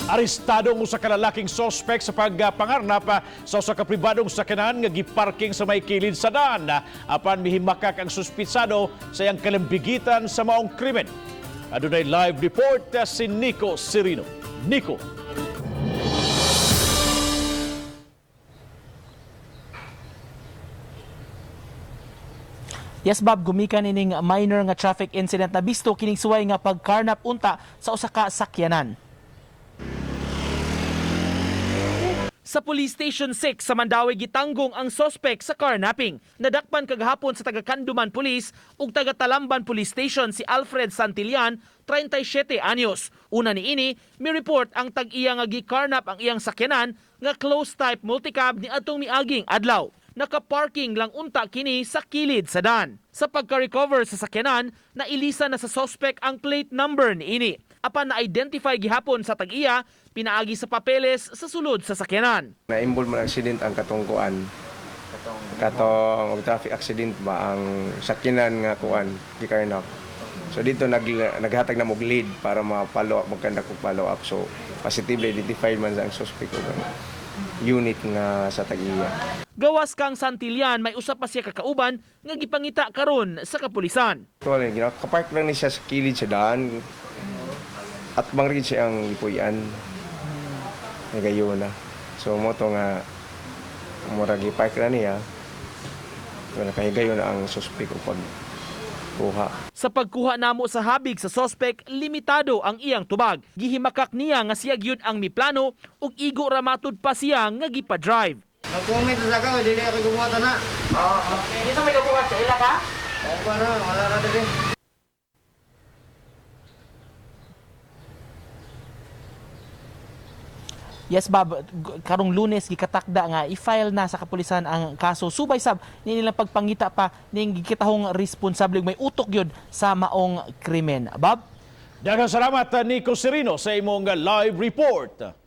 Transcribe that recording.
Arestado ang usa ka lalaking sospek sa pagpangarnap sa usa ka pribadong sakyanan nga giparking sa may kilid sa daan. Apan mihimakak ang suspitsado sa iyang kalambigitan sa maong krimen. Adunay live report si Nico Serino. Nico. Yes, Bob, gumikan ining minor nga traffic incident na bisto kining suway nga pagkarnap unta sa usa ka sakyanan. Sa Police Station 6 sa Mandaue, gitanggong ang sospek sa carnapping. Nadakpan kagahapon sa taga Canduman Police ug taga Talamban Police Station si Alfred Santillan, 37 anyos. Una niini, mi-report ang tag-iya nga gikarnap ang iyang sakyanan nga closed type multicab ni atong miaging adlaw. Nakaparking lang unta kini sa kilid sa dan. Sa pagka-recover sa sakyanan, nailisa na sa sospek ang plate number niini. Apan na-identify gihapon sa tag-iya, pinaagi sa papeles sa sulod sa sakyanan. Na-involve man accident ang katong kuan. Katong og traffic accident ba ang sakyanan nga kuan gikarnap. So dito naghatag na mo lead para ma-follow up, magkanda ko follow up. So positively identified man sa ang suspect og ang unit nga sa tag-iya. Gawas kang Santillan, may usa pa siya kakauban nga gipangita karon sa kapulisan. Actually, kapark lang ni siya sa kilid sa daan. At bang rin siya ang gipuy-an. Nagayon na. So mo to nga murag gipark na niya. So nakahigayon na ang suspect og pagkuha. Sa pagkuha namo sa habig sa sospek, limitado ang iyang tubag. Gihimakak niya nga siya gyud ang miplano ug igo ra matud pa siya nga gipa-drive. Nag-comment sa ka, dili ako gumawa na. Oo, dito may gabuhat sa ila ka? Oo pa na, wala na dili. Yes, Bob, karong Lunes gikatakda nga i-file na sa kapulisan ang kaso subay sab ni nilang pagpangita pa ning gikitahong responsable ug may utok gyud sa maong krimen. Bob? Daghang salamat, Nico Serino, sa imong live report.